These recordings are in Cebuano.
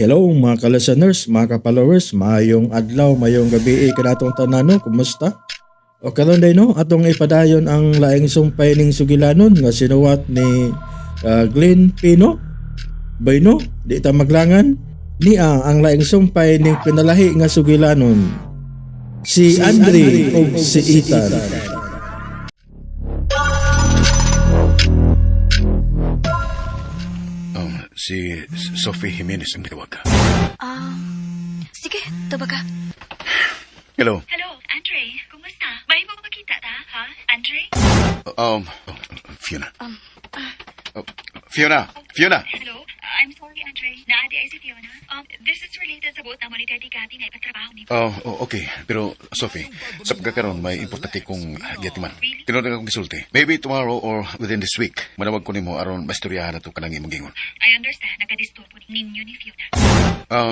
Hello mga ka-listeners, mga ka-followers, maayong adlaw, maayong gabi kanatong tanan no, kumusta? O karon day no, atong ipadayon ang laing sumpay ning sugilanon nga sinuwat ni Glenn Pino. Bayno, di ta maglangan niya ang laing sumpay ning pinalahi nga sugilanon. Si Andre ug si Ethan. Si Sophie Jimenez ang mitawag. Sige, tubag ka. Hello. Hello, Andre. Kumusta? May mo makita ta, ha? Andre? Oh, Fiona. Oh, Fiona! Fiona! Hello? I'm sorry, Andre. Naadi ay si Fiona. This is related sa buot namo ni Daddy Gabby nga ipatrabaho ni Oh, okay. Pero, Sophie, sa pagkakaroon, may importante kong giyatiman. Tinuod akong gisulti. Maybe tomorrow or within this week, manawag ko nimo aron maistoryahan na to kanang imong gingon. I understand. Nakadisturbo ninyo ni Fiona.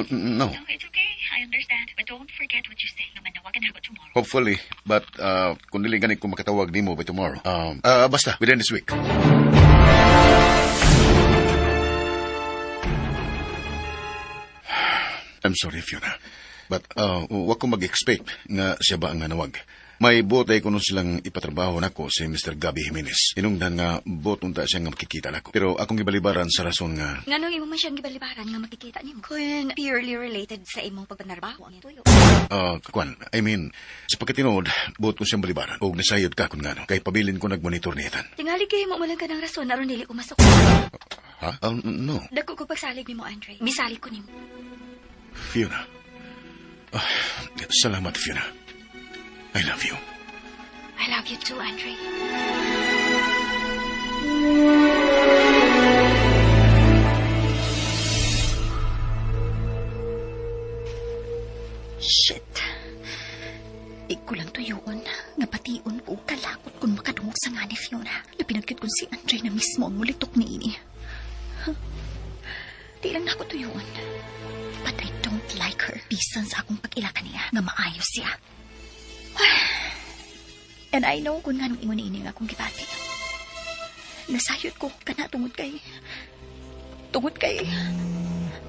No. No, it's okay. I understand. But don't forget what you say. Nga manawagan ako tomorrow. Hopefully, but kung dili gani ko makatawag nimo by tomorrow. Basta, within this week. I'm sorry, Fiona. But wag ko mag-expect nga siya ba ang nanawag. May buot ay kuno silang ipatrabaho nako si Mr. Gabby Jimenez. Inungdan nga buot unta siya nga makikita nako. Pero akong gibalibaran sa rason nga Nganong imo man siyang gibalibaran nga makikita nimo? Kun purely related sa imong pagpanarbaho ang tuyo. Kwan, I mean, sa pagkatinood, buot ko siyang balibaran. Og nasayod ka kung ngano. Kay pabilin ko nagmonitor ni Ethan. Tingali kay mo lang ka ng rason aron dili ko masuk. Ha? No. Dako ko pagsalig nimo, Andre. Misalig ko nimo. Fiona. Ah, salamat, Fiona. I love you. I love you too, Andre. Shit. Di ko lang tuyuon. Nga pation ko kalakot kung makadungog sa nga ni Fiona. Labi na gyud kung si Andre na mismo ang mulitok ni ini. Huh. Di lang nako tuyuon. But I don't like her. Bisan sa akong pag-ila kaniya nga maayos siya. And I know kung nganong ingon ni ini nga akong gibati. Nasayod ko kana tungod kay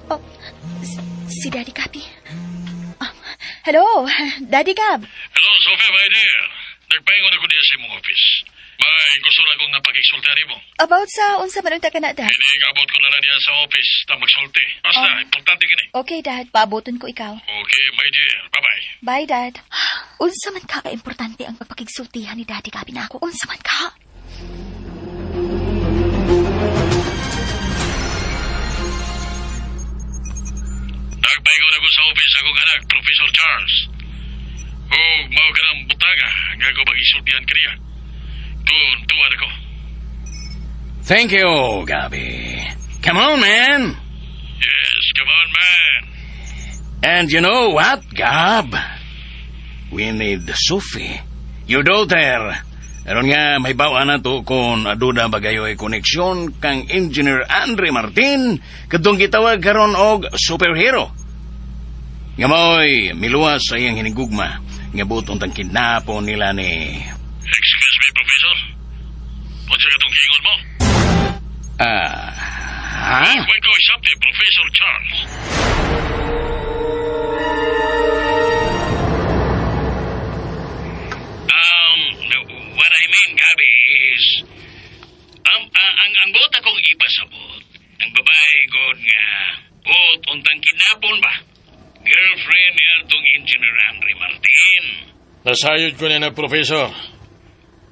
oh, si Daddy Gabi. Hello, Daddy Gab. Hello, Sophie, my dear. Nagpaingon ako diya sa imong office. May gusto na akong napakigsultihan nimo. About sa unsa man unta ka na, Dad? Ini abot ko na lang diya sa office ta magsulti. Basta, importante kini. Okay, Dad. Paaboton ko ikaw. Okay, my dear. Bye-bye. Bye, Dad. Unsa man ka kaimportante ang pagpakigsultihan ni Daddy Gabi nako? Unsa man ka? Nagpaingon ako sa office akong anak, Professor Charles. Ug mao ka ng butaga nga ako pag-isultihan kaniya. Kung tuwan ako. Thank you, Gabby. Come on, man. Yes, come on, man. And you know what, Gab? We need Sophie, your daughter. Aron nga, may bawa na to kung aduna bagayoy koneksyon kang Engineer Andre Martin kadtong gitawag karon og superhero. Nga mao'y miluwas sa iyang hinigugma nga buot untang kidnapon nila ni Excuse me, Professor. Unsa katong giingon mo? Ah, ha? Wait ko isabti, Professor Charles. What I mean, Gabby, is ang buot akong ipasabot, ang babae god nga buot untang kidnapon ba? Girlfriend ni atong Engineer Andre Martin. Nasayod ko na na, Professor.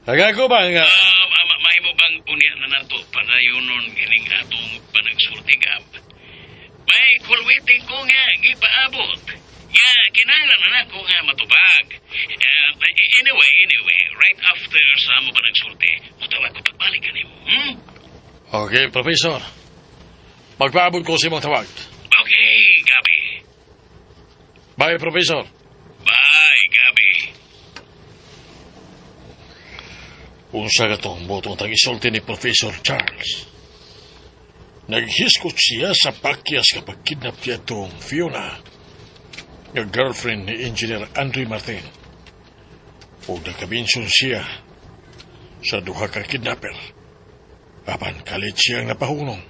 Aga ko ba nga mahimo bang unya na nato padayonon kining atong panagsulti, Gab? May call waiting ko nga gipaabot. Nga kinahanglan na nako nga matubag. Anyway, right after sa amo panagsulti, mutawag ko pagbalik kanimo. Okay, Professor. Magpaabot ko sa imong tawag. Okay, Gabi. Bye, Professor. Bye, Gabi. Unsa ka tong buot tang isulti ni Professor Charles? Naghiskot siya sa pakyas kapag kidnap niya itong Fiona, nga girlfriend ni Engineer Andre Martin. O nakabinson siya sa duha ka kidnapper. Apan kalit siyang napahunong.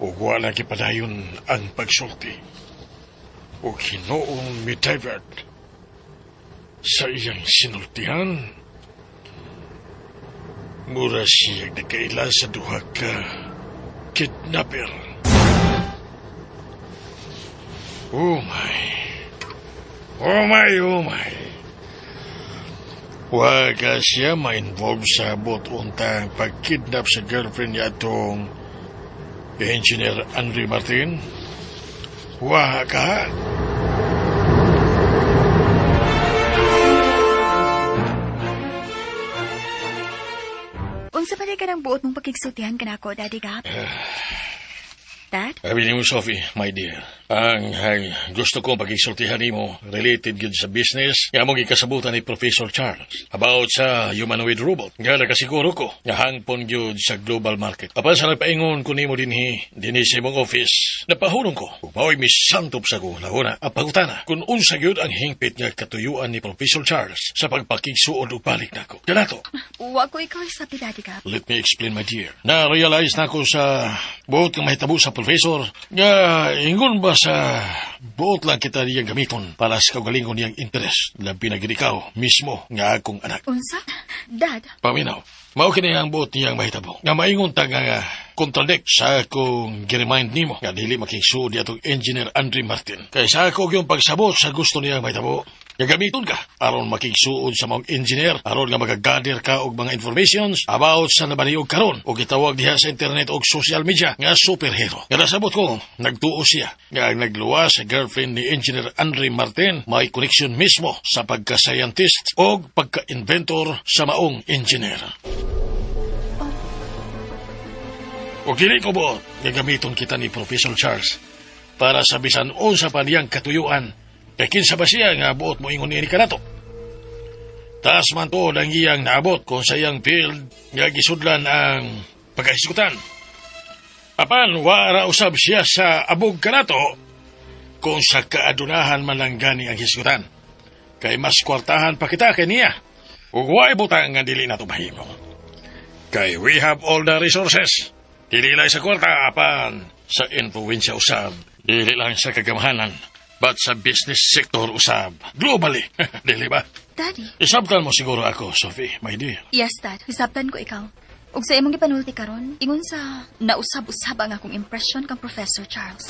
Ug wala gipadayon ang pagsulti. Ug hinuong mi-divert sa iyang sinultihan. Mura siya nagkaila sa duha ka kidnapper. Oh my. Oh my, oh my. Wa ka siya ma-involve sa buot untang pagkidnap sa girlfriend niya atong Engineer Andre Martin. Wa ka. Unsa pa ka ng buot mong pakigsultihan kanako, Daddy Gab? Dad? Sabi nimo, Sophie, my dear, ang gusto kong pagigsultihan nimo related gyud sa business nga among gikasabutan ni Professor Charles about sa humanoid robot. Nga nakasiguro ko nga hangpon gyud sa global market. Apan sa nagpaingon ko nimo dinhi sa imong office, napahunong ko. Ug mao'y misantop sa ko lahuna ang pangutana kung unsa gyud ang hingpit nga katuyuan ni Professor Charles sa pagpakigsuod og balik nako. Kanato, Wa ko ikaw isabti, Daddy Gab. Let me explain, my dear. Na-realize na ako sa buot nga mahitabo sa professor nga ingon ba sa buot lang kita niyang gamiton para sa kaugalingon niyang interes, labi na gid ikaw mismo nga akong anak. Unsa? Dad? Paminaw. Mao kini ang buot niyang mahitabo. Nga maingon ta nga contradict sa akong gi-remind nimo nga dili makigsuod atong Engineer Andre Martin. Kay sa ako yung pagsabot sa gusto niyang mahitabo, gagamiton ka aron makigsuod sa mga engineer, aron nga makagather ka og mga informations about sa nabaliog karon og gitawag diha sa internet og social media nga superhero. Nga nasabot ko, nagtuo siya nga ang nagluwas sa girlfriend ni Engineer Andre Martin may connection mismo sa pagka-scientist og pagka-inventor sa maong engineer. O dili ko buot nga gamiton kita ni Professor Charles para sa bisan unsa pa niyang katuyuan, kay kinsa ba siya nga buot mo ingon niini kanato. Taas man tuod ang iyang naabot kung sa iyang field nga gisudlan ang pagkahisgutan. Apan wara usab siya sa abog kanato kung sa kaadunahan man lang gani ang hisgutan. Kay mas kwartahan pa kita kay niya. Ug waay butang nga dili nato mahimo. Kay we have all the resources. Dili lang sa kwarta apan sa influensya usab. Dili lang sa kagamhanan, but sa business sector usab. Globally. Dili ba? Daddy? Isabtan mo siguro ako, Sophie, my dear. Yes, Dad. Isabtan ko ikaw. Ug sa imong gipanulti karon, ingon sa nausab-usab ang akong impression kang Professor Charles.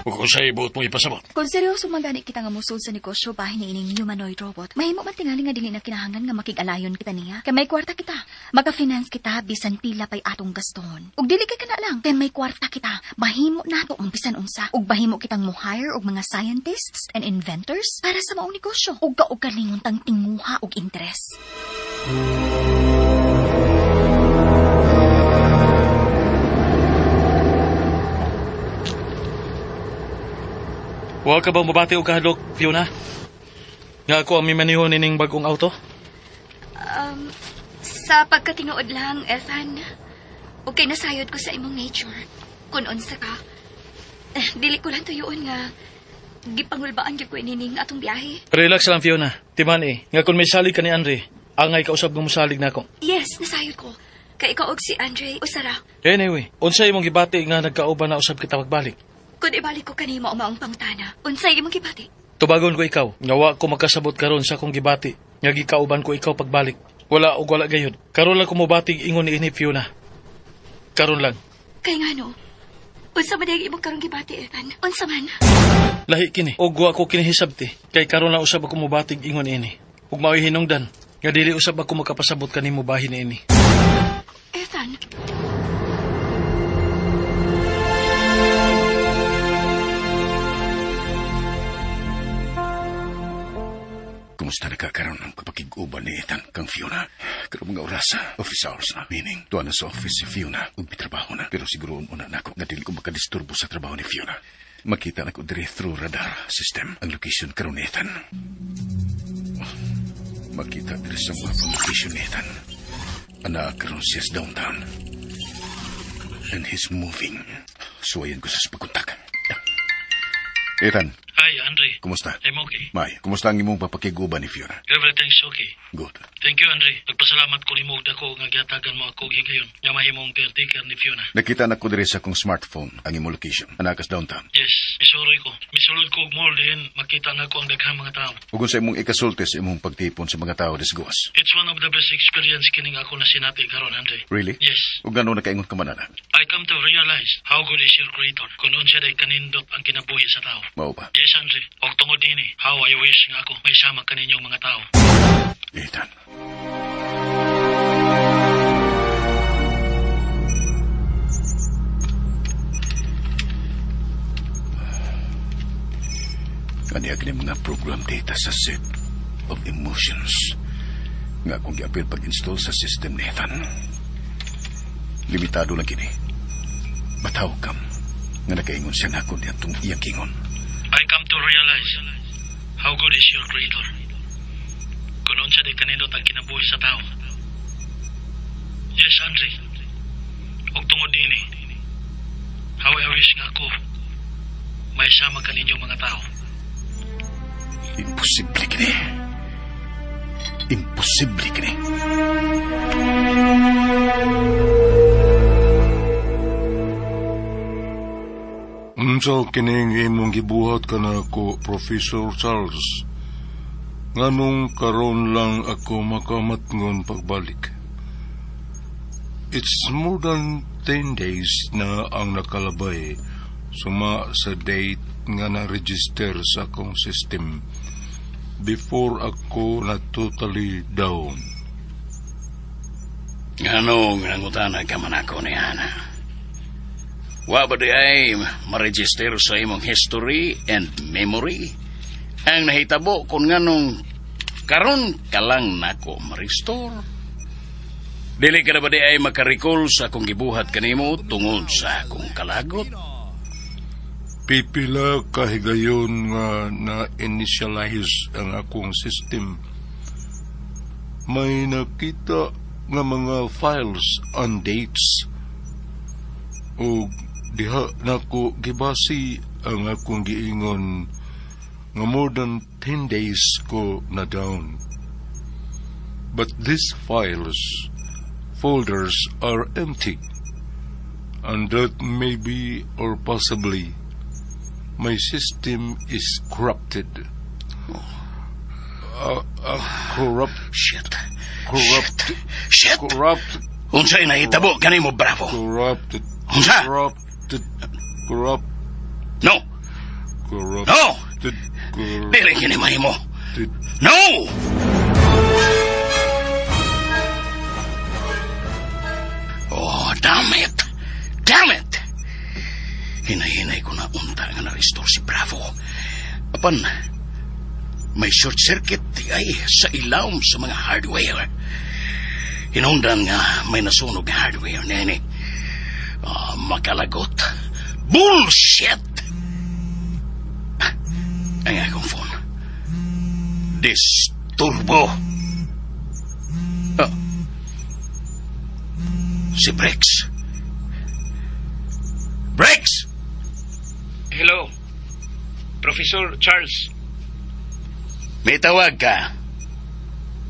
Ug kung sa ibuot mo ipasabot. Kung seryoso man gani kita nga musulod sa negosyo bahin ni ining humanoid robot, mahimo man tingali nga dili na kinahanglan nga makig-alayon kita niya. Kay may kwarta kita. Maka-finance kita bisan pila pay atong gaston. Ug dili kay kana lang, kay may kwarta kita. Mahimo nato ang bisan unsa. Ug mahimo kitang mo-hire og mga scientists and inventors para sa maong negosyo. Ug kaugalingon tang tinguha og interes. Wa ka ba mabati og kahadlok, Fiona? Nga ako ang mimaneho nining bagong auto? Sa pagkatinuod lang, Ethan, okay nasayod ko sa imong nature. Kung unsa ka, eh, dili ko lang tuyuon nga gipangulbaan gyud ko inining atong biyahe. Relax lang, Fiona. Timan eh. Nga kung may salig ka ni Andre, angay kausab nga mosalig nako. Yes, nasayod ko. Kay ikaw og si Andre, usara. Anyway, unsay imong gibati nga nagkauban na usab kita pagbalik? Kung ibalik ko kanimo ang maong pangutana, unsay imong gibati? Tubagon ko ikaw, nga wa ko makasabot karon sa akong gibati, nga gikauban ko ikaw pagbalik. Wala og wala gayud. Karon lang ko mobati ingon ni ini, Fiona. Karon lang. Kay ngano? Unsa man ang imong karong gibati, Ethan? Unsa man? Lahi kini. Og wa ko kinihisabti. Kay karon lang usab ako mobatig ingon ini. Ug mao'y hinungdan nga dili usab ako makapasabot kanimo bahin niini. Ethan, Kumusta na ka karon ang kapakig-uban ni Ethan kang Fiona? Karong mga oras, office hours na. Meaning, tuwa na sa office si Fiona ug mitrabaho na. Pero siguro una nako nga dili ko makadisturbo sa trabaho ni Fiona. Makita na ko diri through radar system ang location karon ni Ethan. Makita diri sa map ang location ni Ethan. Ana karon siya sa downtown. And he's moving. Suwayan ko sa pagkontak. Ethan. Hi, Hi, Andre. Kumusta? I'm okay. May, kumusta ang imong papakiguban ni Fiona? Everything's okay. Good. Thank you, Andre. Nagpasalamat ko nimo og dako nga gihatagan mo ako og higayon nga mahimong caretaker ni Fiona. Nakita na ko diri sa akong smartphone ang imong location. Anakas downtown. Yes, misuroy ko. Misulod ko og mall diin makita na ko ang daghang mga tao. Ug unsa imong ikasulti sa imong pagtipon sa mga tao des Goas? It's one of the best experience kining ako na sinati karon, Andre. Really? Yes. Ug ngano nakaingon ka man ana? I come to realize how good is your creator kung unsa day kanindot ang kinabuhi sa tao. Mao ba? Yes, Andre. Og tungod nini, how I wish nga ako may sama kaninyong mga tao. Ethan. Kaniya kini mga program data sa set of emotions nga akong giapil pag-install sa system ni Ethan. Limitado lang kini. But how come nga nakaingon siya nga ako niya iyang kingon? I come to realize how good is your creator. Kung unsa day kanindot ang kinabuhi sa tao. Yes, Andre. Og tungod nini, how I wish nga ako may sama kaninyong mga tao. Imposible kini. Imposible kini. Unsa kining imong gibuhat kanako, Professor Charles? Nganong karon lang ako makamatngon pagbalik? It's more than 10 days na ang nakalabay suma sa date nga na-register sa akong system before ako na totally down. Anong nangutana ka man ako ni Ana? Wa ba di ay maregister sa imong history and memory? Ang nahitabo kung nganong karon ka lang nako ma-restore. Dili ka na ba di ay makarecall sa akong gibuhat kanimo tungod sa akong kalagot? Pipila kahigayon nga na-initialize ang akong system. May nakita nga mga files and dates. O diha nako gibasi ang akong giingon nga more than 10 days ko na down. But these files, folders are empty. And that maybe or possibly my system is corrupted. Corrupt, Shit. corrupt, Shit! corrupt, Unsay nahitabo kanimo, Bravo? corrupted, Unsa? corrupted, corrupt, No! corrupted, No! corrupted. Dili kini mahimo. No! Oh, damn it! Damn it! Hinay-hinay ko na unta nga na-restore si Bravo. Apan, may short circuit di ay sa ilawom sa mga hardware. Hinungdan nga may nasunog nga hardware nene. Ah, makalagot. Bullshit! Ah, ang akong phone. Disturbo. Ah. Si Brex. Brex! Hello, Professor Charles. May tawag ka.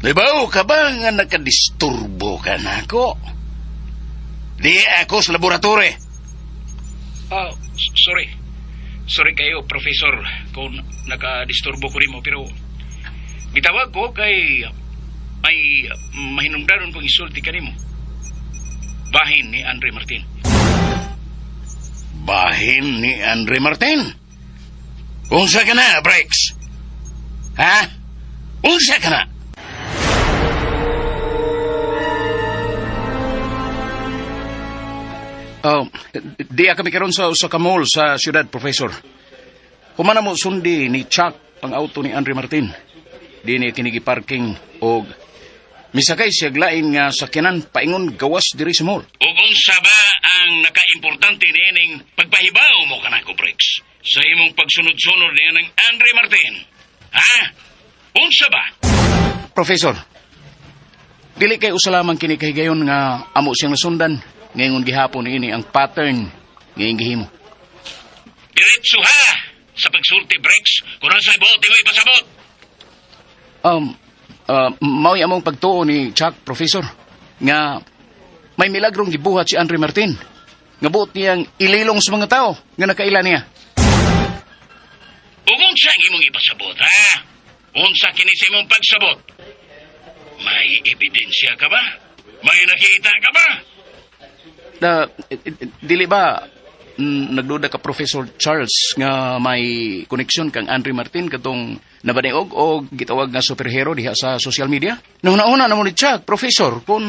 Libaw ka ba nga nakadisturbo ka na ako? Di ako sa laboratory. Ah, sorry. Sorry kayo, Professor, kung nakadisturbo ko nimo pero gitawag ko kay may mahinungdanon kong isulti kanimo. Bahin ni Andre Martin. Bahin ni Andre Martin. Unsa ka na, Brex? Ha? Unsa ka na? Oh, di kami karon sa usa ka mall sa siyudad, Professor. Humana mo sundi ni Chuck ang auto ni Andre Martin. Di ni kinigi parking og misakay siya lain nga sakyanan paingon gawas diri sa mall. Ug unsa ba ang nakaimportante niining pagpahibaw mo kanako, Briggs? Sa imong pagsunod-sunod niya ng Andre Martin. Ha? Unsa ba? Professor, dili kay usa lamang kini kahigayon nga amo siyang nasundan. Ngayon gihapon ini ang pattern ngayong gihimo. Diretso ha! sa pagsulti, Bricks. Kung sa buot, di mo ipasabot. Mao'y among pagtuo ni Chuck, Professor, nga may milagrong gibuhat si Andre Martin. Nga buot niyang ililong sa mga tao nga nakaila niya. Ug unsa ang imong ipasabot, ha? Unsa kini sa imong pagsabot? May ebidensya ka ba? May nakita ka ba? Dili ba nagduda ka, Professor Charles, nga may koneksyon kang Andre Martin katong nabaniog o gitawag nga superhero diha sa social media? Nuna-una na mo ni Chuck, Professor, kung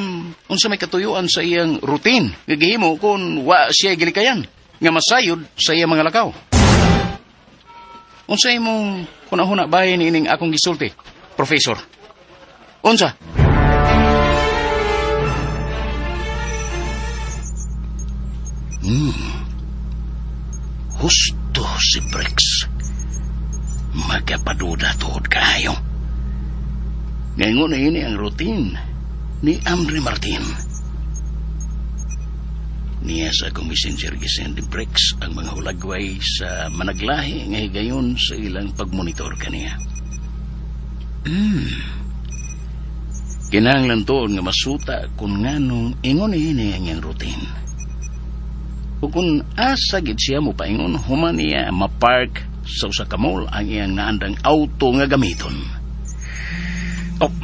unsa may katuyuan sa iyang routine nga gihimo kung wa siya gilikayan nga masayod sa iyang mga lakaw. Unsa imong hunahuna bahin ining akong gisulti, Professor? Unsa? Husto si Briggs. Magapaduda tuod kaayo. Ngayon na ini ang routine ni Andre Martin. Niya sa akong messenger gisend ni Briggs ang mga hulagway sa managlahi nga higayon sa ilang pagmonitor kaniya. Kinahanglan tuod nga masuta kung nganong ingon ini ang iyang routine. O kung asa gid siya mo paingon, human niya mapark sa usa ka mall ang iyang naandang auto nga gamiton. Oh.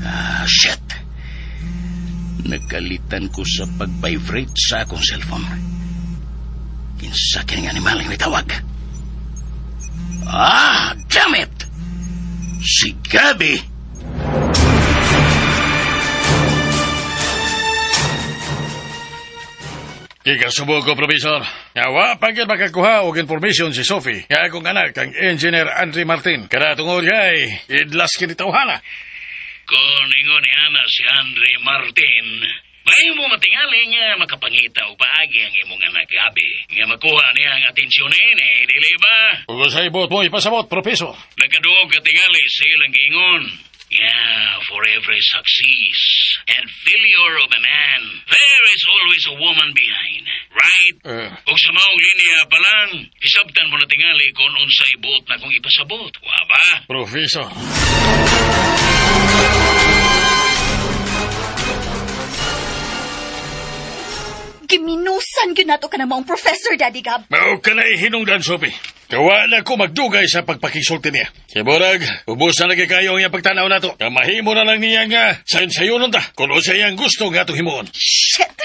Ah, shit. Nagkalitan ko sa pag-vibrate sa akong cellphone. Kinsa kining animal ang tawag. Ah, damn it! Si Gabi! Gikasubo ko, Professor. Nga wa pa gyud makakuha og information si Sophie. Nga akong anak, ang Engineer Andre Martin. Kada tungod kay, idlas kini tawhana. Kung ingon ni ana si Andre Martin, mahimo matingali nga makapangita og paagi ang imong anak, Gabi. Nga makuha niya ang atensyon niini, dili ba? Ug unsay buot mo ipasabot, Professor? Nagkaduog katingali sa ilang giingon. Yeah, for every success and failure of a man, there is always a woman behind. Right? Ug sa maong linya pa lang, isabtan mo na tingali kung unsay buot na kong ipasabot. Wa ba? Professor. Giminusan gyud nato ka na maong professor, Daddy Gab. Mao ka na hinungdan, Sophie. Kawa na ko magdugay sa pagpakisulti niya. Kay Borag, ubos na lagi kayo ang iyang pagtanaw nato. Kamahimo na lang niya nga sayon-sayonon ta kung unsa iyang gusto nga atong himuon. Shit!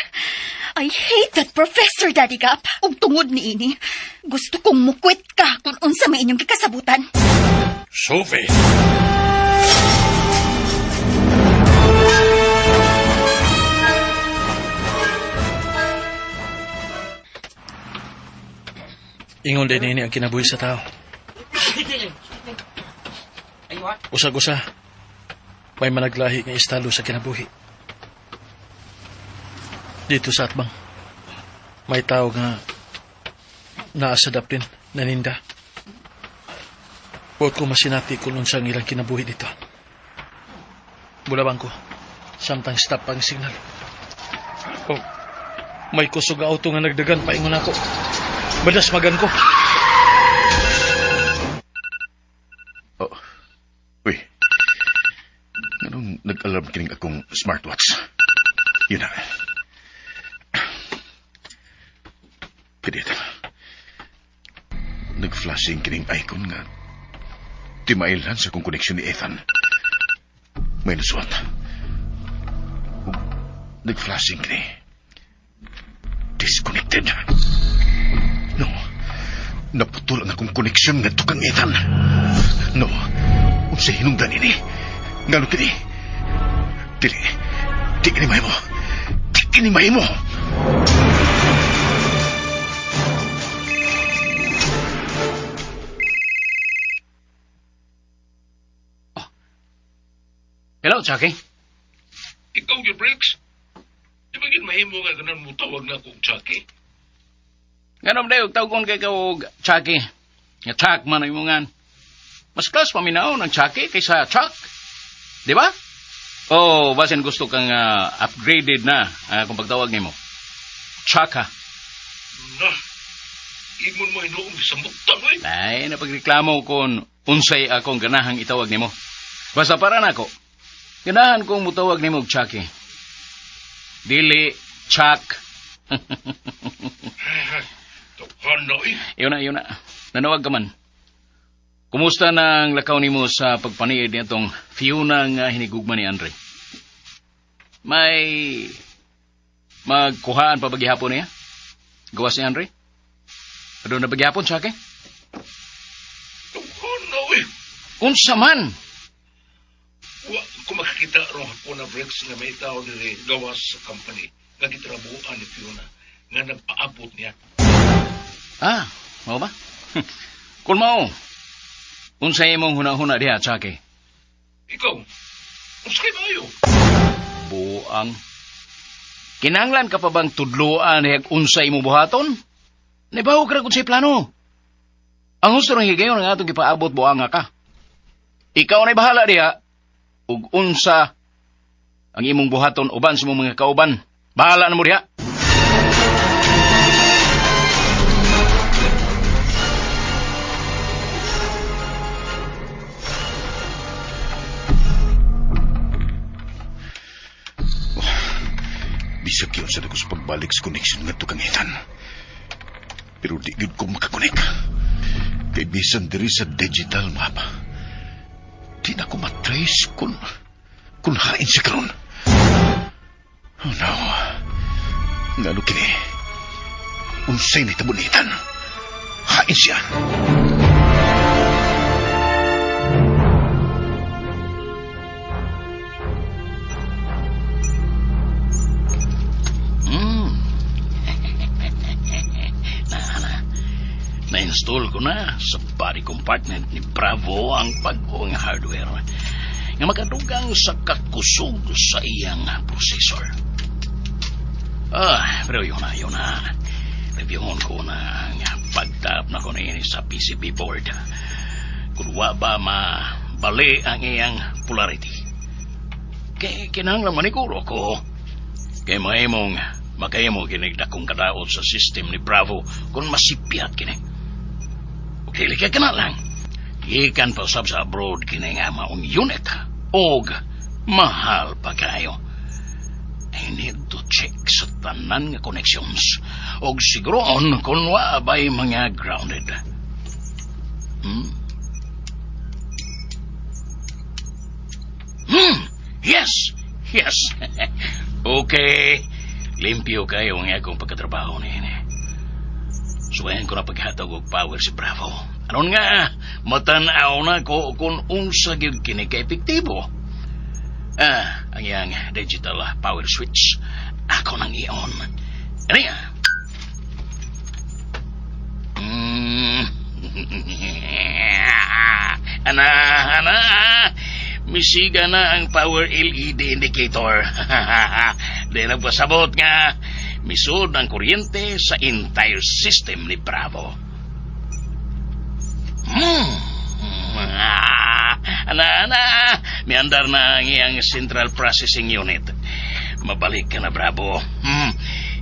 I hate that professor, Daddy Gab. Ug tungod ni ini, gusto kong mukwit ka kung unsa may inyong gikasabutan. Sophie! Ingon din ini ang kinabuhi sa tao. Usag-usa, may managlahi nga estado sa kinabuhi. Dito sa atbang, may tao nga naa sa dapin, naninda. Buot ko masinati kung unsa ang ilang kinabuhi dito. Bulabang ko, samtang stop ang signal. Oh, may kusog nga auto nga nagdagan paingon ako. Badas magan ko. Oh. Uy. Nganong nag-alarm kining akong smartwatch? Yun na. Pidit. Nag-flashing kining icon nga timailhan sa akong koneksyon ni Ethan. May nasuwat. Ug nag-flashing kini. Disconnected. No. Naputol ang akong koneksyon ngadto kang Ethan. No. Unsa hinungdan ini? Ngano kini? Dili. Di kini mahimo. Di kini mahimo. Hello, Chucky. Ikaw gyud, Briggs. Di ba gid mahimo nga ganan mo tawag na kong Chucky? Ngano ba tawgon kay ka og Chucky? Nga Chuck man ang imong ngan. Mas class paminaw ng Chucky kaysa Chuck. Di ba? Oh, basin gusto kang upgraded na kung pagtawag nimo. Chaka. Na. Ingon mo hinuong gisamutan, oy. Ay, napagreklamo kon unsay akong ganahang itawag nimo. Basta para nako. Ganahan kong mutawag nimo og Chucky. Dili Chuck. Tawhan na, oy. Iyon na, iyon na. Nanawag ka man. Kumusta na ang lakaw nimo sa pagpaniid nitong Fiona nga hinigugma ni Andre? May magkuhaan pa ba gihapon niya? Gawas ni Andre? Ano na ba gihapon, Chucky? Tawhan na, oy. Unsa man? Wa ko makakita rong hapon na Briggs nga may tao diri gawas sa company nga gitrabuhan ni Fiona nga nagpaabot niya. Ah, mao ba? Kung mao, unsay imong huna-huna diha, Chucky? Ikaw, unsay maayo? Buang. Kinanglan ka pa bang tudloan hig unsay imong buhaton? Nibaho ka ra kung say plano. Ang husto ng higayon ang atong gipaabot buanga ka. Ikaw na'y bahala diha ug unsa ang imong buhaton uban sa imong mga kauban. Bahala na mo diha. Bisag yun sa ko sa pagbalik sa connection ngadto kang Ethan. Pero di gyud ko makakonek. Kay bisan diri sa digital map. Di na ko matrace kung hain siya karon. Oh no. Ngano kini? Unsay nahitabo ni Ethan? Hain siya. Na, na. Na-install ko na sa body compartment ni Bravo ang bag-ong hardware nga makadugang sa kakusog sa iyang processor. Pero yun na, yun na. Reviewon ko na ang pagtap na ko na sa PCB board. Kung wa ba mabali ang iyang polarity. Kay kinahanglan maniguro ko. Kay mahimong makahimo kinig dakong kadaot sa system ni Bravo kung masipyat kini. Okay, lika ka na lang. Gikan pa usab sa abroad kini nga maong unit. Og mahal pa kayo. I need to check sa tanan nga connections. Og siguroon kung wa ba'y mga grounded. Yes! Yes! Okay. Limpyo kayo ang akong pagkatrabaho niini. Suwayan ko na paghatag og power si Bravo. Aron nga, matanaw na ko kung unsa gyud kini ka epektibo. Ang iyang digital power switch, ako nang i-on. Ano yan? Ana, ana, misiga na ang power LED indicator. Di nagpasabot nga, misud ang kuryente sa entire system ni Bravo. Ana, ana, miandar na ang iyang central processing unit. Mabalik ka na, Bravo.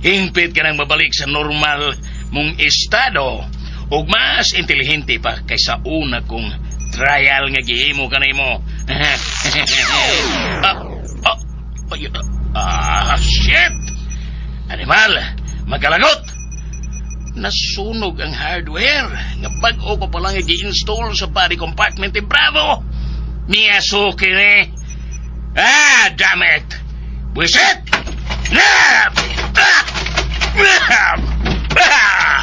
Hingpit ka nang mabalik sa normal mong estado. Ug mas intelihente pa kaysa una kong trial nga gihimo ka nimo. Shit! Animal, magkalagot! Nasunog ang hardware nga bag-o ko pa lang gi-install sa body compartment ni Bravo. Miyaso kini. Damn it! Buisit! Ah! Ah! Ah! Ah!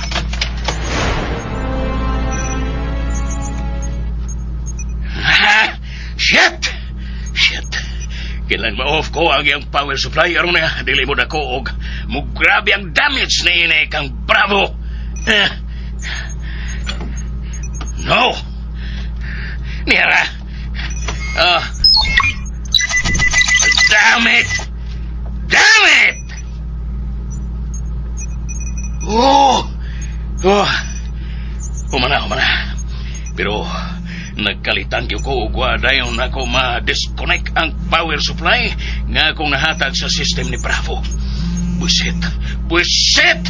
Ah! Shit! Shit! Kailan ma-off ko ang iyang power supply aron na dili mo dako og mugrabe ang damage na ini kang Bravo. No! Nira! Damn it! Damn it! Oh! Oh! Humana, humana. Pero nagkalitan gyud ko og wa dayon ako ma-disconnect ang power supply nga akong nahatag sa system ni Bravo. Buisit! Buisit!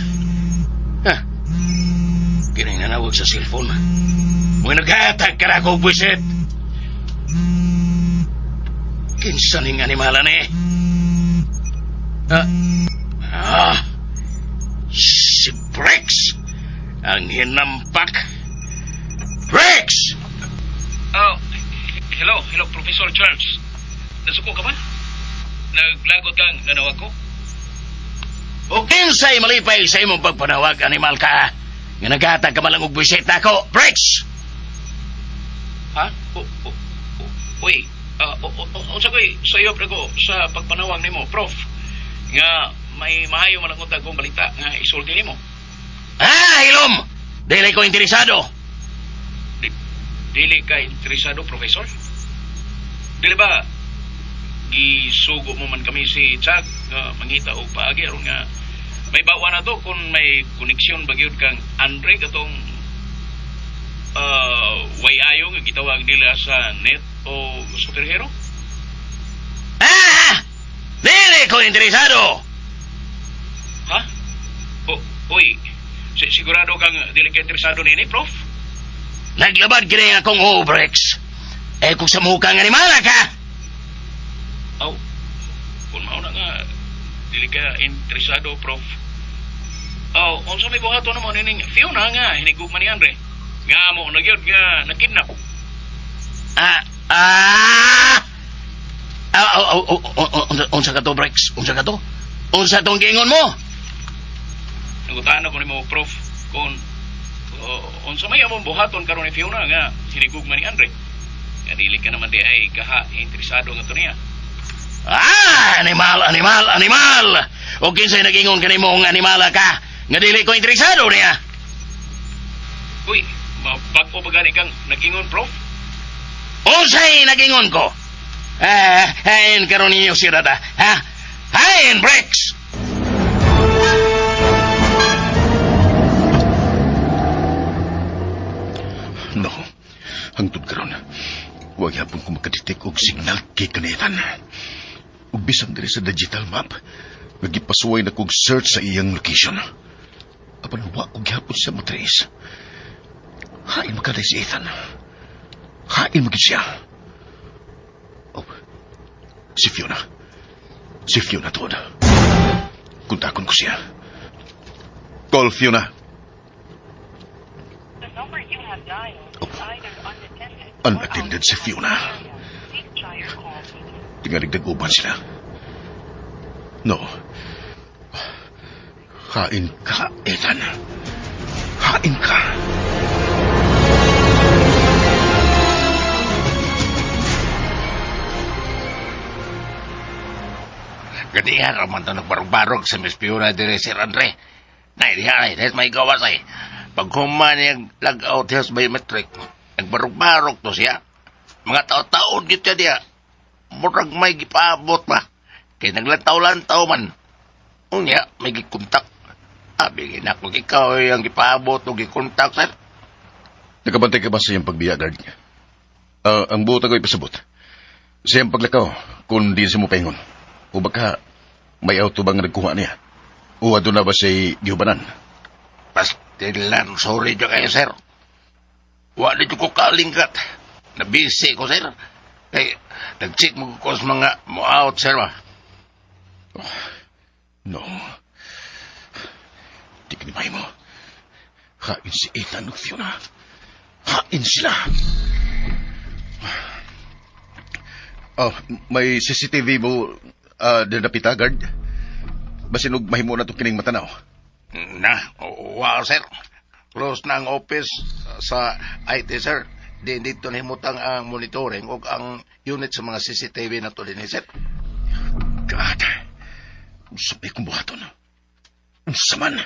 Ha? Kining nanawag sa cellphone. Mga naghatag ka na ako, buwisit. Kinsa ning animala ni? Ah, ah, si Brex! Ang hinampak. Brex! Oh, hello, hello, Professor Charles. Nasuko ka ba? Naglagot kang nanawag ko? O kinsay malipay sa imong pagpanawag, animal ka. Nga naghatag ka malang og buwisit nako, Brex! Ha? O, o, o, uy, unsa ko'y sayop na ko sa pagpanawag nimo, Prof? Nga may maayo man ang kong balita nga isulti nimo. Ah, hilom! Dili ko interesado. Dili ka interesado, Professor? Dili ba gisugo mo man kami si Chuck nga mangita og paagi aron nga may bawa na to kung may koneksyon ba gyud kang Andre katong way ayo nga gitawag nila sa net o superhero? Ah! Dili ko interesado! Ha? O, uy, sigurado kang dili ka interesado nini, Prof? Naglabad kini akong Obrex. Eh kung sa mukhang animala ka! Aw, kung mao na nga dili ka interesado, Prof. Aw, unsa may buhaton namo nining Fiona nga hinigugma ni Andre? Nga mo na gyud nga nakidnap. Ah! Ah! Ah, oh, oh, oh, oh, unsa ka to, Brex? Unsa ka to? Unsa tong giingon mo? Nangutan ako nimo, Prof, kung unsa may among buhaton karon ni Fiona nga hinigugma ni Andre. Nga dili ka naman di ay kaha interesado nga to niya. Ah, animal, animal, animal! O kinsay nagingon kanimo nga animala ka? Nga dili ko interesado niya. Uy, bag-o ba gani kang nagingon, Prof? Unsay nagingon ko? Ah, hain karon ninyo si Rada, ha? Hain, Brex! No. Hangtod karon. Wa gyapon ko makadetect og signal kay kanitan. Ug bisan diri sa digital map, nagipasuway na kog search sa iyang location. Apan wa ko gyapon siya matrace. Hain makaday si Ethan. Hain magid siya. Oh, si Fiona. Si Fiona tuod. Kontakon ko siya. Call Fiona. Oh. Unattended si Fiona. Tingalig nag-uban sila. No. Hain ka, Ethan. Hain ka. Ganihan raman to nagbarog-barog sa Miss Fiona dire Sir Andre. Nay, diha ay, dahil may gawas ay. Pag human niya lag-out health biometric, nagbarog-barog to siya. Mga tao-taon gid siya diha. Murag may gipaabot pa. Kay naglantaw-lantaw man. Unya, may gikontak. Abi, ginako ikaw ang gipaabot o gikontak, sir. Nakabantay ka ba sa iyang pagbiya, guard? Ang buot ako ipasabot. Sa iyang paglakaw, kung di sa mo paingon. O baka may auto bang nagkuha niya? O adto na ba siya'y gihubanan? Pastilan, sorry dyan kayo, sir. Wa na ko kalingkat. Nabisi ko, sir. Kay, nag-check mo ko sa mga mo-out, sir, ba? Oh, no. Di ka ni mo. Hain si Ethan ug Fiona. Hain sila. Oh, may CCTV mo dinapita, guard? Basin og mahimo na to kining matanaw. Na, wow, sir. Close na ang office sa IT, sir. Di dito nahimutang ang monitoring o ang unit sa mga CCTV na to din, sir. God. Unsa may kong buhaton? Unsa man?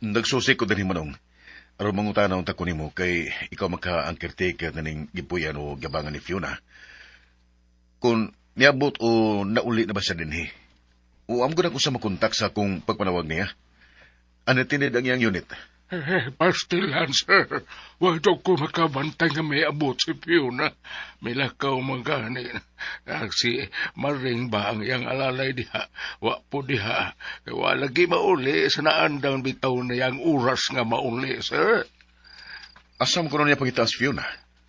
Nagsusi ko din manong. Aron mangutana unta ko nimo kay ikaw maka ang caretaker na ning gipuyan o gabangan ni Fiona. Kung niabot o nauli na ba siya dinhi? O am ko na ko sa makontak sa akong pagpanawag niya. Unattended ang iyang unit. Eh, pastilan, sir. Wa daw ko makabantay nga may abot si Fiona. May lakaw man gani. Ah, si Maring ba ang iyang alalay diha? Wa po diha. Kay wa lagi mauli sa naandang bitaw na iyang oras nga mauli, sir. Asa mo kuno niya pangita si Fiona?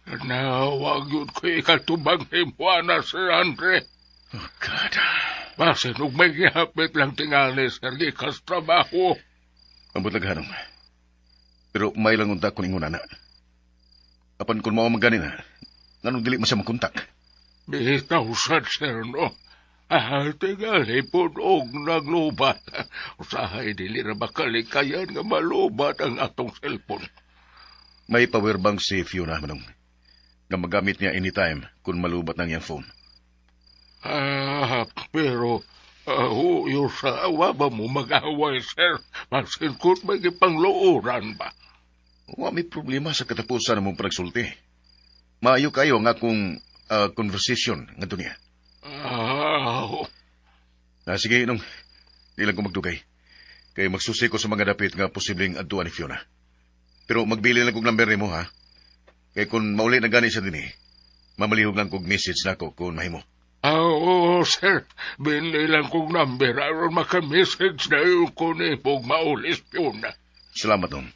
Na, wag yun ko ikatubang himuana, Sir Andre. Oh, God. Basin og may gihapit lang tingali, sir, gikas trabaho. Ambot lang hanong. Pero may lang unta kung ingon ana. Apan kung mao man gani na, nganong dili man siya makontak? Bitaw sad, sir, no? Ah, tingali po og naglubat. Usahay, dili ra ba kalikayan nga malubat ang atong cellphone. May power bank si Fiona manong. Nga magamit niya anytime kung malubat ng iyang phone. Ah, pero huyo sa awa ba mo mag-away, sir? Masin kung may gipangluoran ba? Wa may problema sa katapusan ng mong panagsulti. Maayo kayo ang akong conversation ngadto niya. Ah, Ah, sige, nung di lang ko magdugay. Kay magsusi ko sa mga dapit nga posibleng adtuan ni Fiona. Pero magbili lang kog number nimo ha. Kay kung mauli na gani siya dinhi, mamalihog lang kog message nako kung mahimo. Ah, oo, sir. Binili lang kong number aron maka-message na yun ko ni Pog maulis Fiona. Salamat, Dong.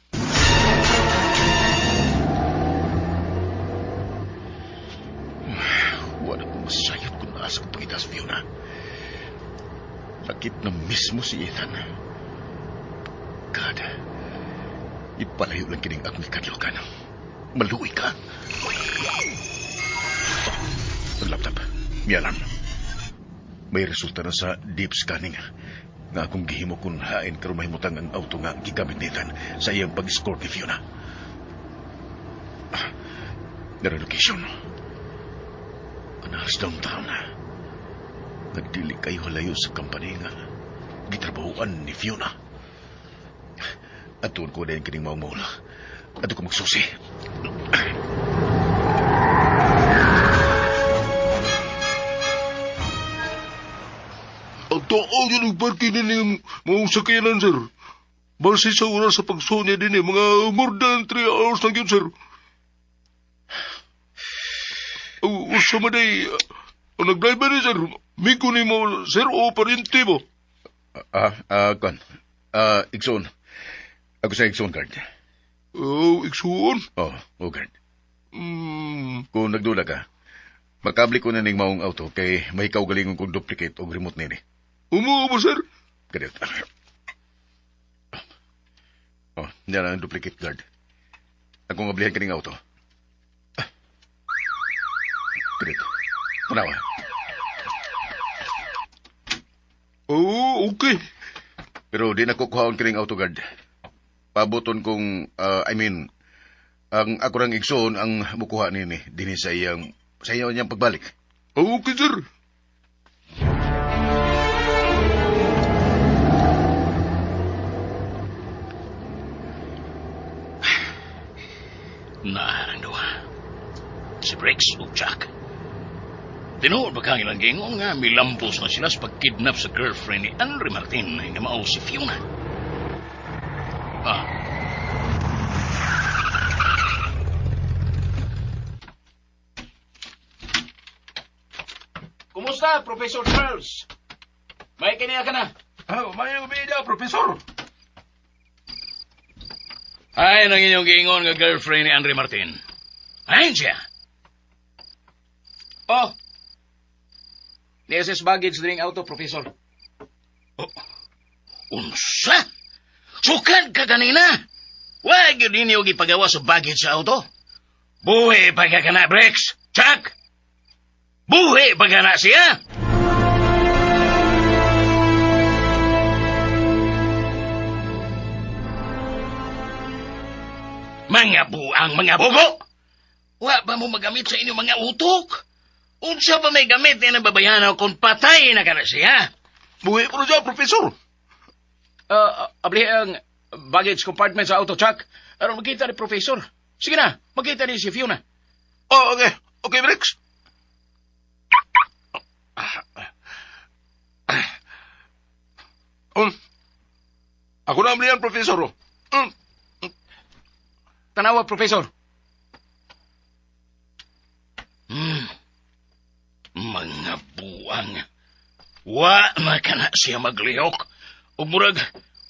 Wala ko masayot kung naasa ko pangita si Fiona. Lakip na mismo si Ethan. God, ipalayo lang kining akong ikadlokan. Maluoy ka. Ang laptop, may alarm. May resulta na sa deep scanning nga akong gihimo kung hain karon mahimutang ang auto nga gigamit ni Ethan sa iyang pag-score ni Fiona. Ah, the relocation. Anaras downtown. Nagdili kayo halayo sa company nga gitrabahuan ni Fiona. Atuon ko din kining maong maula. Ato ko magsusi. Ang tao yun ang parking din mga sakyanan, sir. Base sa oras sa pagsunya din mga more than 3 hours na yun, sir. Usa man ay, ang nag-driver ni sir, migo ni mo, sir, o parente mo. Kwan. Igsoon. Ako sa Igsoon guard. Oh, Igsoon? Oh, guard. Kung nagdula ka, makabli ko na ning maong auto kay may kaugalingon kong duplicate og remote nini. Umo ba, sir? Kadiyot. Oh, yan ang duplicate guard. Akong ablihan kaning auto. Kadiyot. Tanawa. Oh, okay. Pero di na ko kuhaon kining auto guard. Pabuton kong, I mean, ang ako rang igsoon ang mukuha nini dinhi sa iyang niyang pagbalik. Okay, sir. Naharang duha. Si Briggs ug Jack. Tinuod ba kang ilang gingon nga milampos na sila sa pagkidnap sa girlfriend ni Andre Martin nga mao si Fiona. Ah. Kumusta, Professor Charles? May kaniya ka na? Ah, may ubida, Professor. Ay, nang inyong giingon nga girlfriend ni Andre Martin. Ayun siya. Oh. Ni-assess baggage dring auto, Professor. Oh. Unsa? Sukad ka kanina? Wag yun ninyo gipagawa sa baggage sa auto. Buhi pa ka na, Briggs. Chuck! Buhi pa ka na siya! Mga buang, mga bugo! Wa ba mo magamit sa inyong mga utok? Unsa pa may gamit ni ang babayana kung patay na ka na siya? Buhi ko na siya, Professor. Abli ang baggage compartment sa auto, Chuck. Aron magkita ni Professor. Sige na, magkita ni si Fiona. Oh, okay. Okay, Briggs. Ako na ang Professor. Tanawa, Professor. Mga buang. Wa na ka na siya maglihok. Ug murag,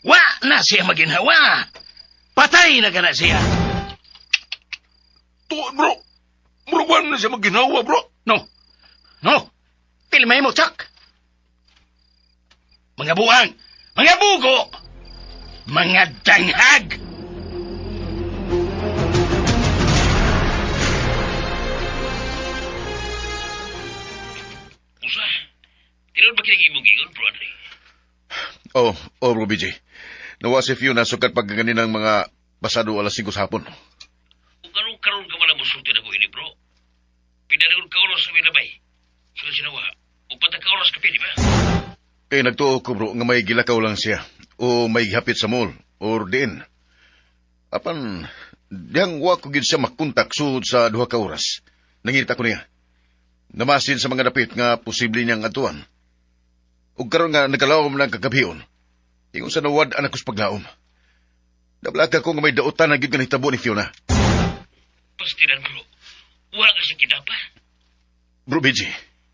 wa na siya maginhawa. Patay na ka na siya. Tuod, bro. Murag wa na siya maginawa, bro. No. No. Pilmay mo, Chuck. Mga buang, mga bugo, mga danghag. Usa, tinuod ba kini imong giingon, bro Andre? Oh, oh, bro BJ. Nawa si Fiona sukat pagkaganin ng mga pasado alas 5 sa hapon. Kung karon karon ka man ang musulti na ko ini, bro. Pinanagon ka oras sa minabay. So sinawa, upat ka oras ka di ba? Kay nagtuo ko bro nga may gilakaw lang siya o may gihapit sa mall or diin. Apan dihang wa ko gid siya makontak sud sa 2 ka oras. Nangita ko niya. Namasin sa mga dapit nga posible niyang atuan. Ug karon nga nagkalawom lang kagabhion. Ingon sa nawad anak ko sa paglaom. Nablaka ko nga may dautan na gid nga nahitabo ni Fiona. Pastilan, bro. Wa ka sa kinapa. Bro BJ,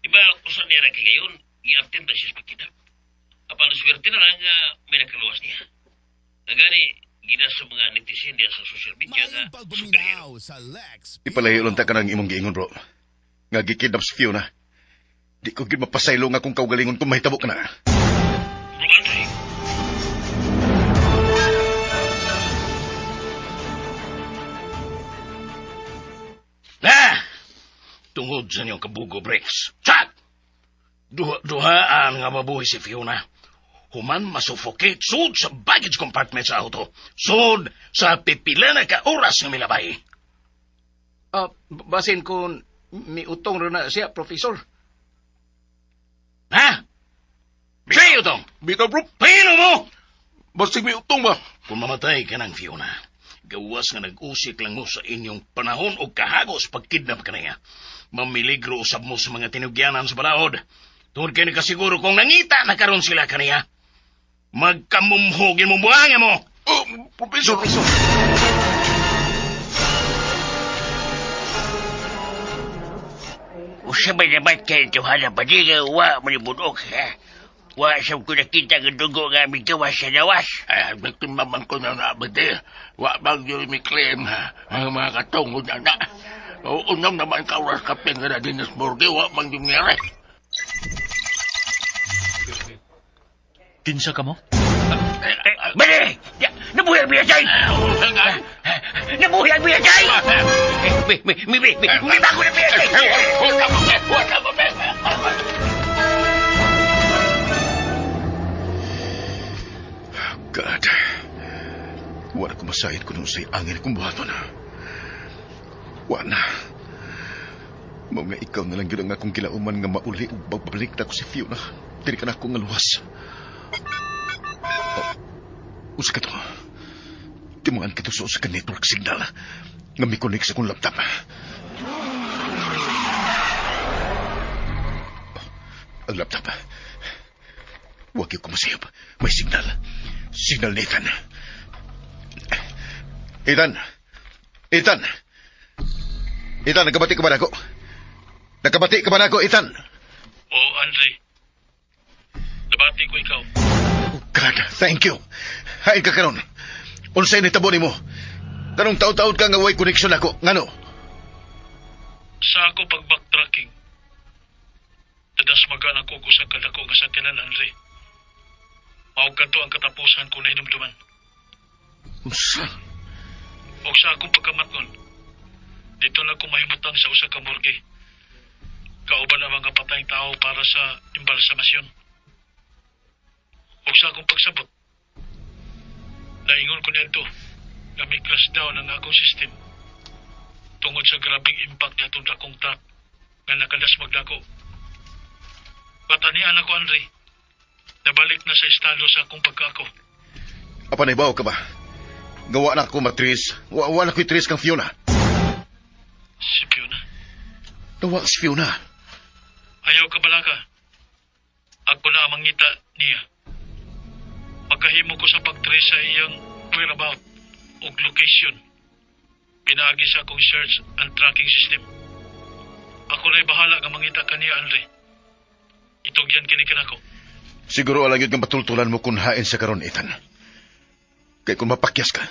Di ba, usan niya na kay ngayon, i-attempt na siya sa pagkidnap. Apan swerte na lang may nakaluwas niya. Nagani, gina sa mga netizen niya sa social media nga superhero. Ipalayo lang ta ka ng imong giingon, bro. Nga gikidnap si Fiona. Di ko gid mapasaylo nga kung kaugalingon kung mahitabo ka na. Bro Andre, Na! Tungod sa niyong kabugo, Briggs. Chat! Duha-duhaan nga mabuhi si Fiona. Human masuffocate sud sa baggage compartment sa auto. Sud sa pipila na ka oras nga milabay. Basin kung miutong rin na siya, Professor. Ha? Siya utong! Bitaw, bro. Pino mo! Basig may utong ba? Kung mamatay ka ng Fiona, gawas nga nag-usik lang mo sa inyong panahon o kahagos pagkidnap ka niya. Mamiligro usab mo sa mga tinugyanan sa balaod. Tungod kay nakasiguro kung nangita na karon sila kaniya. Magkamumhugin mo buhangin mo! Oh, Professor. Usa ba naman kay Johanna Badiga, wa manibudok, ha? Wa sa ko nakita nga dugo nga migawas sa lawas. Ay, nagtimbaman ko na nabade. Wa bang yun may claim, ha? Ang mga katungod na na. Unang naman ka oras kapin nga na din sa morgue, wa bang yung nangyari. Kinsa ka mo? Bali! Nabuhi ang biyasay! Nabuhi ang biyasay! May bago na biyasay! God. Wala ko masayad ko nung say angin akong buhaton. Wala na. Mao nga ikaw na lang yun ang akong gilauman nga mauli ug babalik na ko si Fiona. Dili ka na ako nga luwas. Oh, usa ka to. Timuan ka to sa usa ka network signal nga may connect sa akong laptop. Oh, ang laptop. Huwag yung kumasayop. May signal. Signal ni Ethan. Ethan! Ethan! Ethan, nagkabati ka ba na ako? Nagkabati ka ba na ako, Ethan? Oo, Andre. Nabati ko ikaw. Oh, God, thank you. Hain ka karon. Unsay ni tabo nimo? Kanong taod-taod ka nga way connection ako. Ngano? Sa ako pag-backtracking, nadasmagan ako ko sa kadako nga sakyanan, Andre. Mao kadto ang katapusan ko na hinumduman. Unsa? O sa akong pagkamatngon, dito na ko mahimutang sa usa ka morgue. Kauban ang mga patayng tao para sa embalsamasyon. O sa akong pagsabot, naingon ko niadto nga may crash down ang akong system tungod sa grabing impact niya itong dakong truck nga nakadasmag dako. Batanian ako, Andre. Nabalik na sa estado sa akong pagkaako. Apan ibaw ka ba? Gawa na ako matris. Wa na ko'y tris kang Fiona. Si Fiona. Nawa si Fiona. Ayaw ka balaka. Ako na ang mangita niya. Pagkahimo ko sa pag-trace sa iyang whereabout o location. Pinaagi sa akong search and tracking system. Ako na'y bahala nga mangita kaniya, Andre. Itugyan kini kanako. Siguro alang yun kang patultulan mo kung hain sa karon, Ethan. Kay kung mapakyas ka,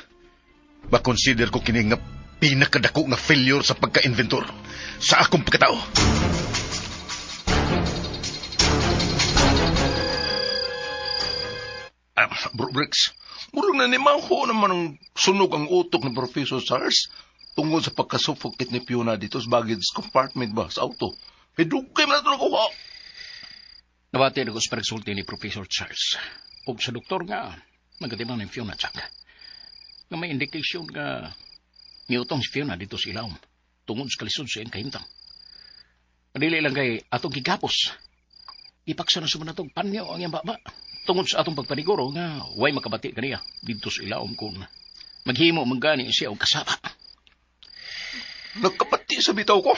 makonsider ko kini nga pinakadako nga failure sa pagka-inventor sa akong pagkatao. Bro Briggs, murag na ni Maho naman ang sunog ang utok ni Professor Charles tungod sa pagkasuffocate ni Fiona dito sa baggage compartment ba sa auto. Kay dugay man na ito nakuha. Nabati na ko sa pagsulti ni Professor Charles. Ug sa doktor nga, magatiman ni Fiona, Chuck. Nga may indication nga niutong si Fiona dito sa ilawom tungod sa kalisod sa iyang kahimtang. Dili lang kay atong gigapos. Ipaksa na sumana tong panyo ang iyang baba. Tungod sa atong pagpaniguro nga way makabati kaniya dito sa ilawom kung maghimo man gani siya og kasaba. Nagkabati sa bitaw ko.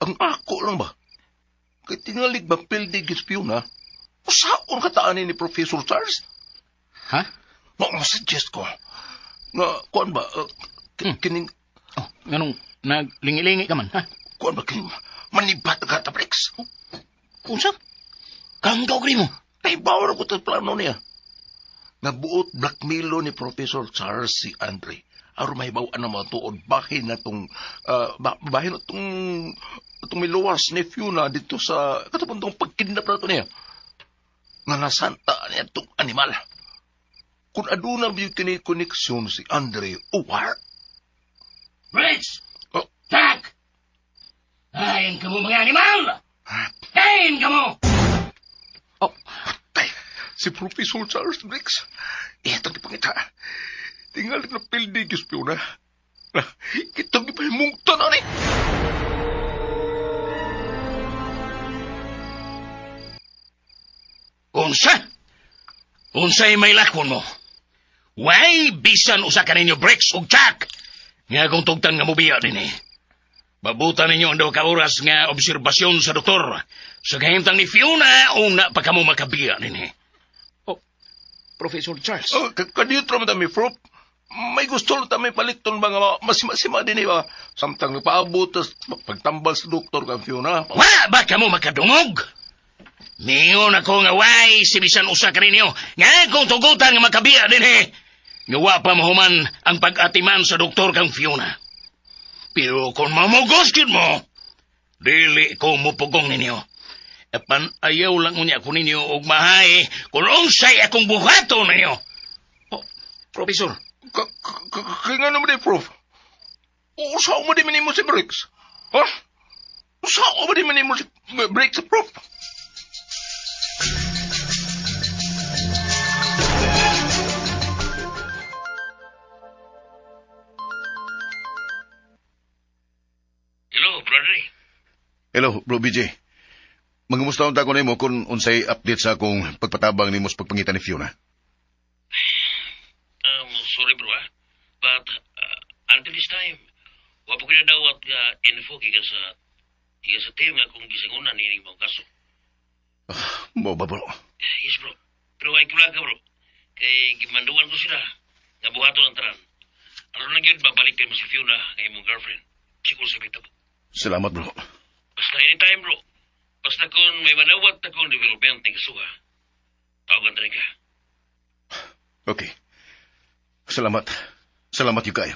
Ang ako lang ba? Kay tingalig ba pildig si Fiona? Usaon kataan ni Professor Charles? Ha? Mo suggest ko. Nga, kuan ba, kining... Oh, nganong naglingi-lingi ka man, ha? Kuan ba, kining manibat ka ta, Briggs? Unsa? Kanggaw gri mo? Ay, bawal ko ito plano niya. Nabuot blackmailo ni Professor Charles si Andre. Aron mahibaw-an ang mga tuod, bahin na itong, bahin na itong, itong miluwas ni Fiona dito sa katapuntong pagkidnap na ito niya. Nga nasanta niya itong animal. Kung aduna ba yung kini koneksyon si Andre, uwar? Briggs! Oh. Jack! Ayin ka mo mga animal! Ayin ka mo! Oh. Ay, si Professor Charles Briggs. Itong ipangita. Tingali na pildi, Diyos Fiona. Itong ipahimungtan na ni. Unsa? Unsay may lakon mo? Way, bisan usa ka ninyo Briggs ug Jack. Nga kung tugtan nga mubiya din eh. Babutan ninyo ang daw ka oras nga obserbasyon sa doktor. Sa kahimtang ni Fiona, una pa kamo makabiya din eh. Oh, Professor Charles. Oh, kadiyot raman kami, Prof. May gusto lang kami paliton ba nga masimasima din eh ba? Samtang nagpaabot, tas pagtambal sa doktor kang Fiona. Wala ba kamo makadungog? Ningon ako nga way si bisan usa ka ninyo. Nga kung tugutan nga makabiya din eh. Nga wa pa mahuman ang pag-atiman sa doktor kang Fiona. Pero kung mamugos gyud mo, dili ko mupugong ninyo. Apan ayaw lang unya ko ninyo og mahay kung unsay akong buhaton ninyo. Oh, Professor. Kaya nga naman eh, Prof. Usaw mo din mo si Briggs. Ha? Usaw mo din mo si Briggs, Prof. Hello, brother. Hello, bro BJ. Mangumusta unta ko nimo kung unsay update sa akong pagpatabang nimo sa pagpangita ni Fiona. Sorry bro, ah. But until this time, wa po kinadawat nga info gikan sa team nga kung gisingunan ni mong kaso. Mo ba bro? Yes bro. Pero ay kula ka bro. Kay gimanduan ko sila nga buhaton ang tanan. Aron lang yun, babalik mo si Fiona nga imong girlfriend. Siguro sa bitabo. Salamat bro. Basta anytime bro. Basta kung may manawat na kung development ng kasuha, tawagan ta rin ka. Okay. Salamat. Salamat yung kayo.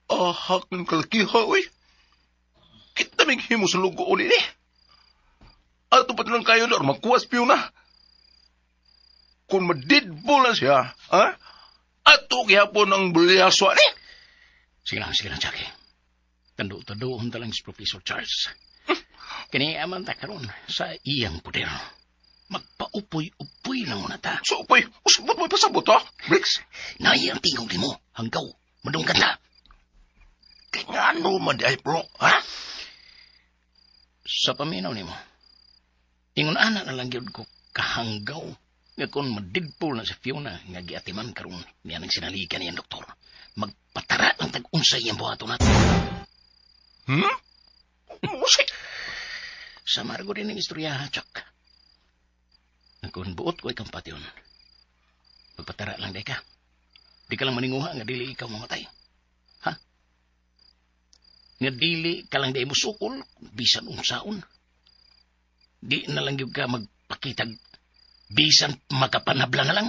Ahak ng kalakiha, uy. Kita may himo sa lugo ulit eh. Ato pa lang kayo lor, magkuwas Fiona. Kung madidbo na siya, ha? Ato gihapon ang bulyaswa ni. Sige lang, Jackie. Tando-tandoon ta lang si Professor Charles. Kini aman ta karon sa iyang poder. Magpaupoy-upoy lang muna ta. So, upoy, usabot mo ipasabot, ha? Briggs? Naay ang tingog nimo, hanggaw, madunggan ta. Kaya nga ano man di ay, bro, ha? Sa paminaw nimo, ingon ana na lang gyud ko kahanggaw nga kung madidpol na si Fiona nga giatiman karon niya nang sinaligan niyang doktor. Magpatara lang tag-unsay iyang buhaton nato. Usay? Sa margo din ang istorya, Chuck. Nga kung buot ko ikang patyon, magpatara lang day ka. Di ka lang maninguha nga dili ikaw mamatay. Ha? Nga dili ka lang day mo sukol, bisan unsaon. Di na lang gyud ka magpakitag bisan makapanabla na lang.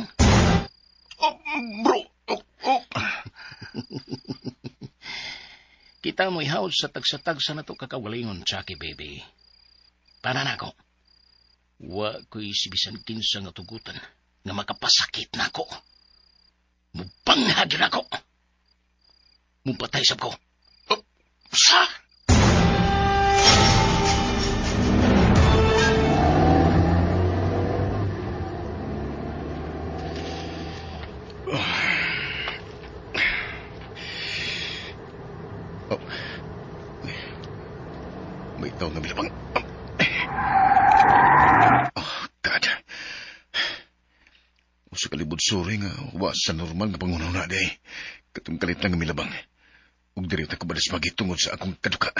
Oh, bro. Oh, oh. Kita mo ihawd sa tagsa-tagsa na to kakagalingon, Chucky baby. Para na ako. Wa ko'y sibisan kinsa nga tugutan nga makapasakit na ako. Mupanghag na ako. Mupatay sab ko. Oh, sa? Oh. May tao nga milabang. Oh, God. Usa ka libod suri nga wa sa normal nga pangunaw na day. Katong kalit lang nga milabang. Ug diri ta ko balas tungod sa akong kaduka.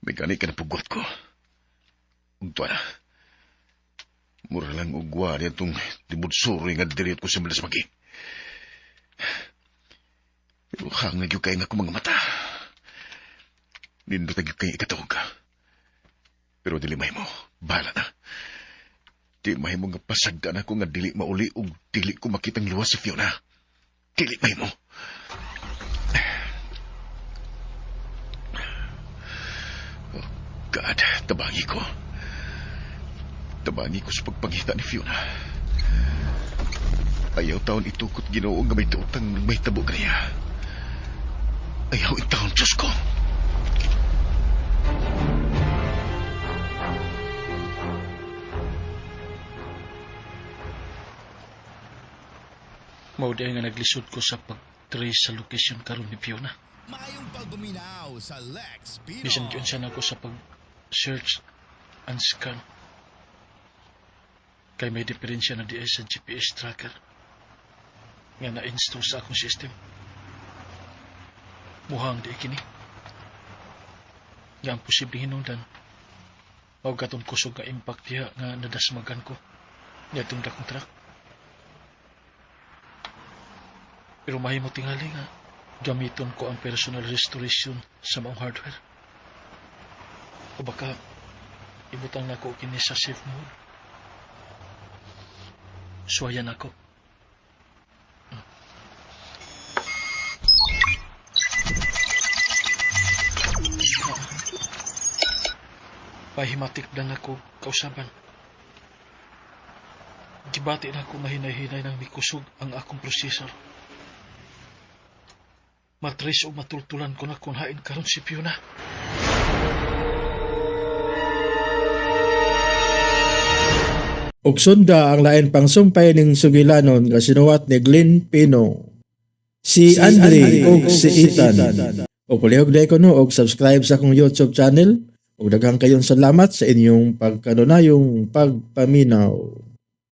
May gani ka na pugot ko. Ug tuwa na. Mura lang og wa itong libod suri nga diri ko sa balasmagi. Pero hangag yung kay nga akong mga mata. Nindot ang kay ikatog. Pero dili mahimo. Bahala na. Di mahimo nga pasagdan ako nga dili mauli ug dili ko makitang luwas si Fiona. Dili mahimo. Oh God, tabangi ko. Tabangi ko sa pagpangita ni Fiona. Ayaw taon itukot Ginoo nga may tuotang may tabo kaniya. Ayaw itaon, Diyos ko. Mao di nga naglisod ko sa pag-trace sa location karon ni Fiona. Maayong pagbuminaw sa Lex Pinoy. Bisan gyud siya nako sa pag-search and scan. Kay may diferensya na di ay sa GPS tracker nga na-install sa akong system. Muhang di kini. Nga ang posibleng hinungdan, mao gatong kusog nga impact diha nga nadasmagan ko niadtong dakong truck. Pero mahimo tingali nga gamiton ko ang personal restoration sa maong hardware. O baka ibutang nako kini sa safe mode. Suwayan ako. Pahimatik na nako kausaban. Gibati na ako mahinay-hinay nang mikusog ang akong processor. Matres o matultulan ko na kung hain karon si Fiona. Ug sunda ang lain pang sumpay ning sugilanon nga sinuwat ni Glenn Pino. Si Andre ug si Ethan. Og palihog day ko no og subscribe sa akong YouTube channel. Ug daghang kayong salamat sa inyong pagkanunayong pagpaminaw.